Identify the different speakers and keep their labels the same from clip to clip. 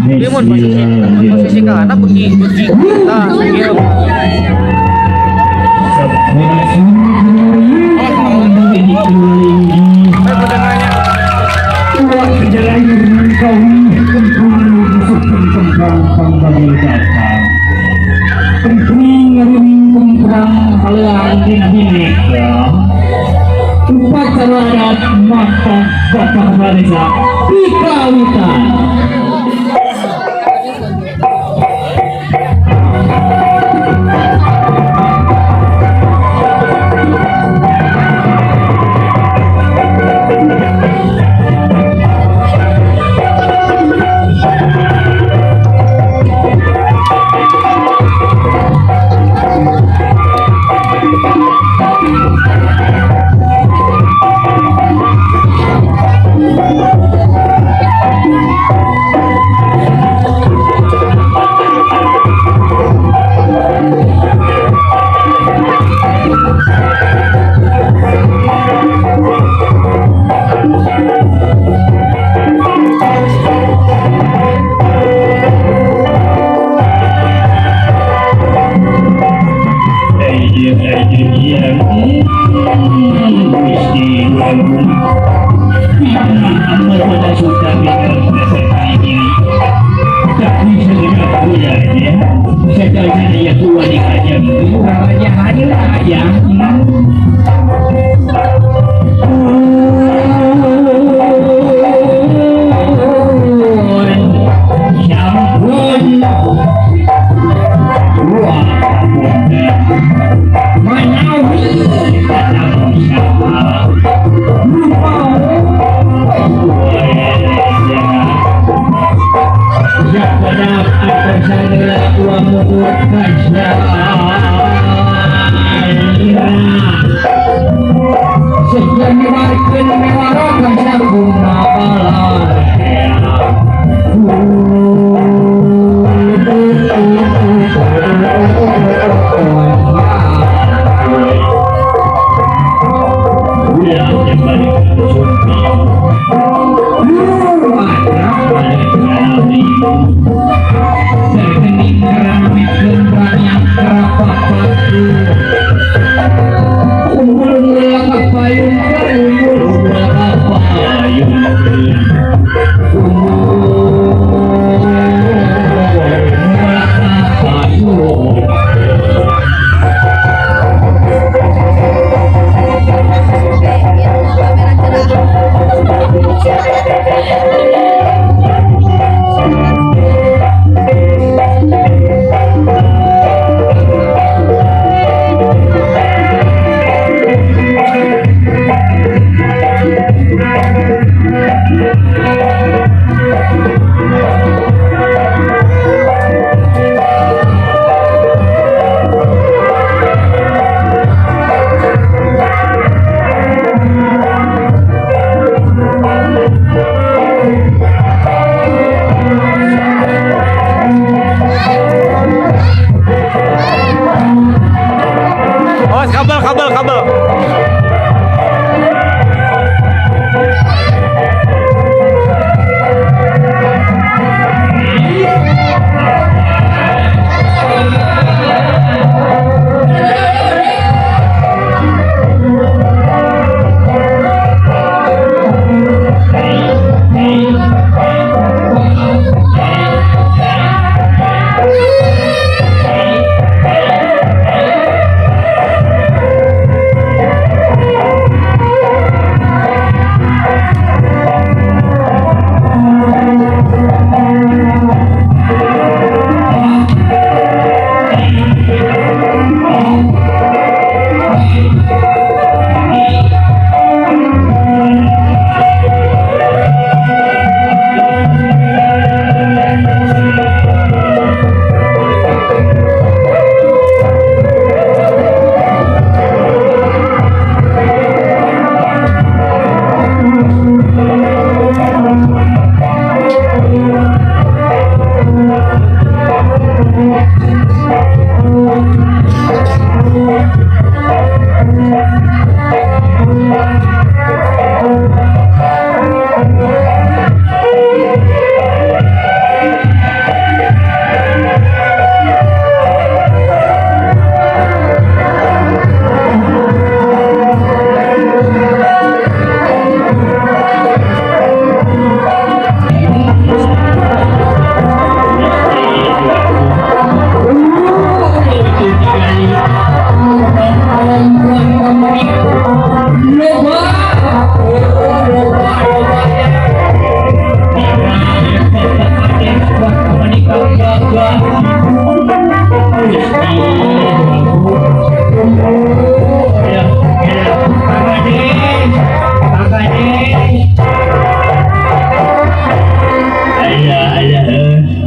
Speaker 1: Ieu mun posisi kalana beuki beuki tah kieu. Eh, udah nanya.
Speaker 2: Upacara adat maka Bapak Kepala Desa Pikawitan.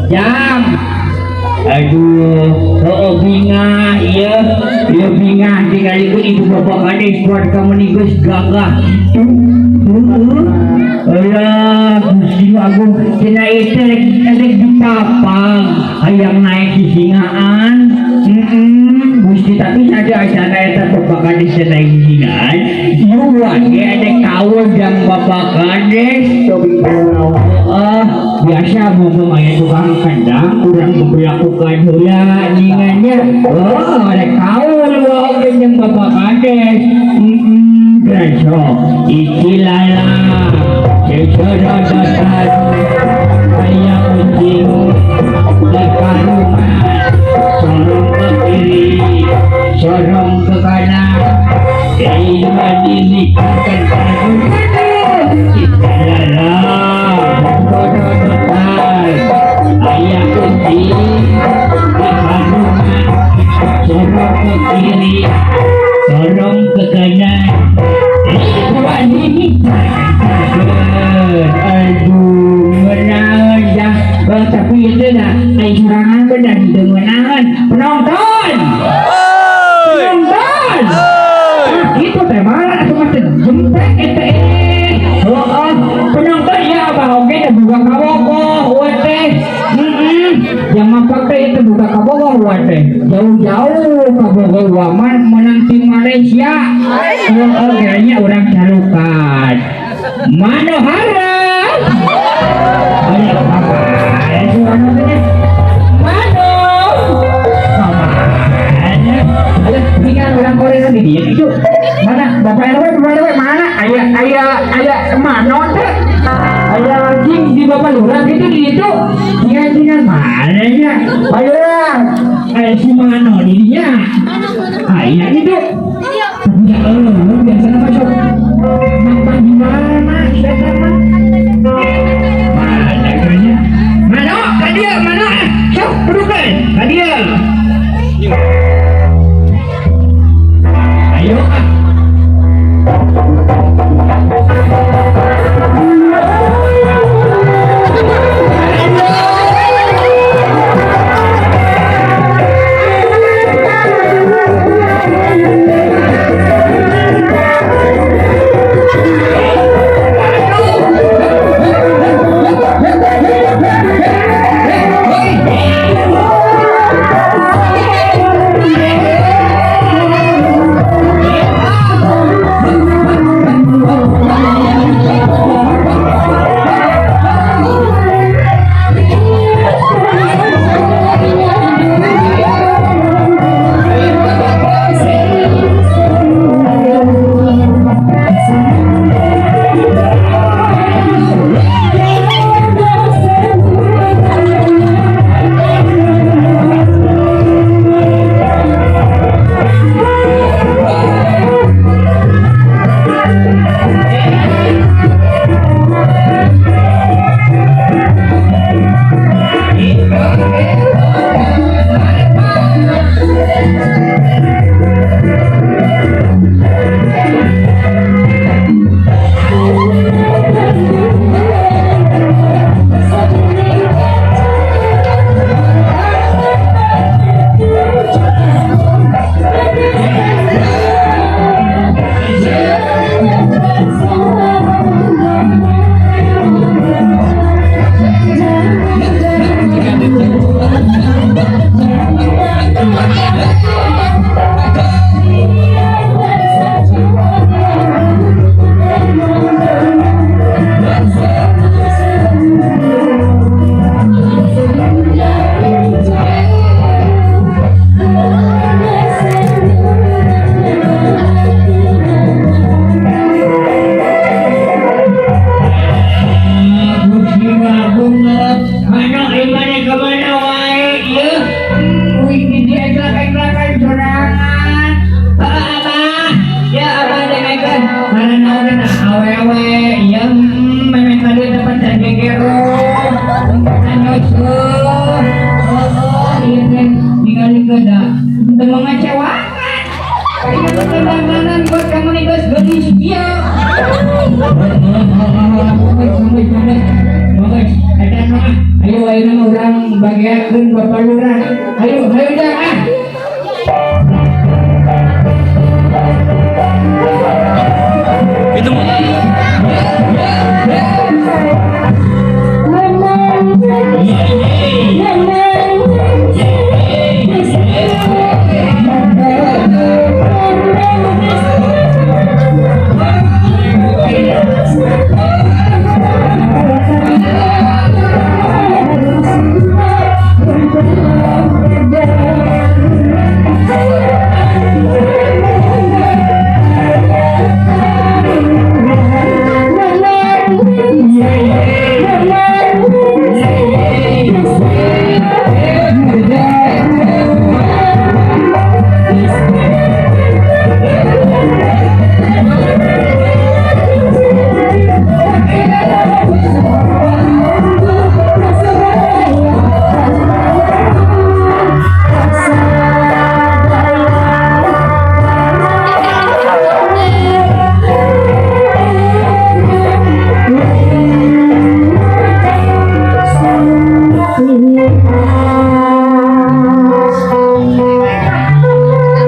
Speaker 2: Jam. Aduh, oh bingah ieu, ieu bingah tingalikeun ibu bapak kades keluarga meni geus gagah. Alah, Gusti Agung cenah ieu teh rek dipapang hayang naik sisingaan. Gusti tapi saja acana eta bapak kades teh naik sisingaan. Ieu ge ada kaul jang bapak kades. Biasa mumpung aya tukang kandang urang memperlakukan heula ningannya. Oh, ada kaul wae jeung bapak kades. Heeh, iki lala sesorodotan aya kucing di karungan, sorong ke kiri, sorong ke kanan, dini karungan. Iki lala sesorodotan aya kucing di karungan, sorong ke kiri, sorong ke kanan. Aduh, menang ya. Tapi itu dah, ai sorangan benar itu menangan. Penonton, penonton. Ah, itu teh mana atuh mah teh jemprek eta eh. Oh, penonton ya abah oge teh buka kabogoh we teh. Heeh. Yang mapak teh itu buka kabogoh we teh. Jauh-jauh kabogoh waman menang tim Malaysia. Oh, kayaknya orang carukan. Manohara. Ayo, apa? Mano. Mana? Tinggal orang Korea di dia itu. Mana? Bapak RW, Bapak RW mana? Aya, aya, aya Mano teh. Aya anjing di Bapak Lurah gitu di itu. Tinggal tinggal mana ya? Ayo lah. Aya si Mano di dia. Aya itu. Ya Allah, biasanya masuk. Mama gimana? Saya mah. Mana kayaknya? Mano, ka dia, Mano. Sok, dudukeun. Ka dia. Ayo ah. Ayo ayeuna mah urang bageakeun Bapak Lurah. Ayo, ayo jang ah.
Speaker 1: Itu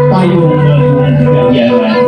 Speaker 3: Payung ganjaran.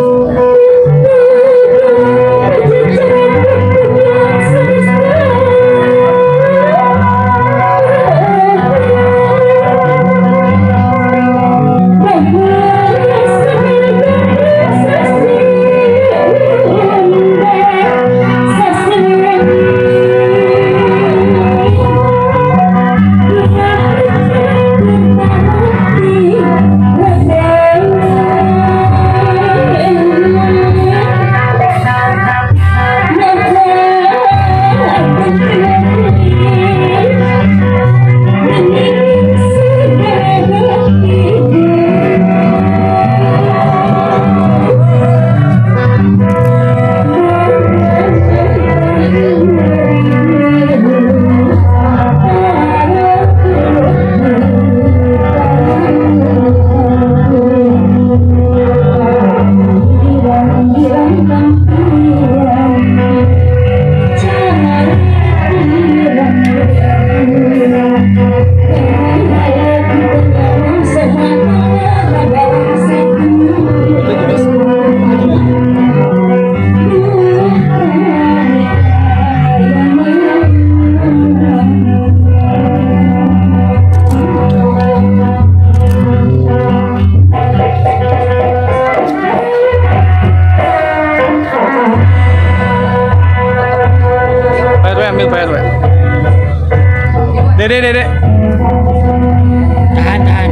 Speaker 1: Pak RW ambil Pak RW. Dede dede.
Speaker 4: Tahan, tahan.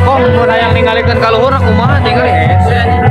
Speaker 1: Kok mun hayang ningalikeun ka luhur kumaha tingali hese anjing.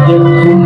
Speaker 3: Thank you.